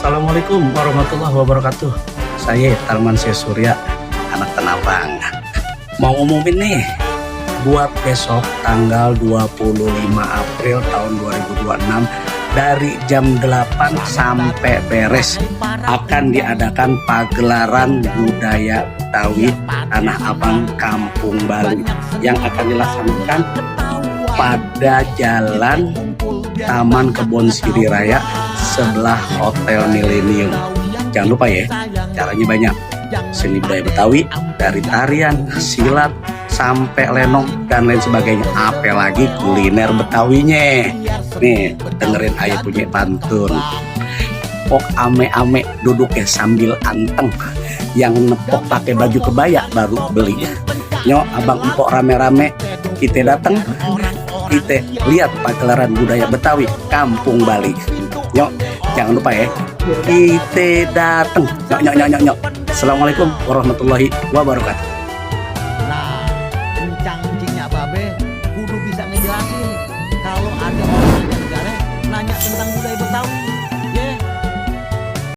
Assalamualaikum warahmatullahi wabarakatuh. Saya Tarmansyah Surya, anak Tanabang. Mau ngumumin nih, buat besok tanggal 25 April tahun 2026 dari jam 8 sampai beres akan diadakan pagelaran budaya Betawi Tanah Abang Kampung Bali yang akan dilaksanakan pada Jalan Taman Kebon Siri Raya sebelah Hotel Millennium. Jangan lupa ya, caranya banyak. Seni budaya Betawi dari tarian, silat, sampai lenong dan lain sebagainya. Apalagi kuliner Betawinya. Nih, dengerin ayah punya pantun. Pok ame-ame duduknya sambil anteng. Yang nepok pakai baju kebaya baru beli. Nyok abang empok rame-rame kita datang. Kita lihat pagelaran budaya Betawi Kampung Bali. Nyok, jangan lupa ya. Kita datang. Nyok. Assalamualaikum warahmatullahi wabarakatuh.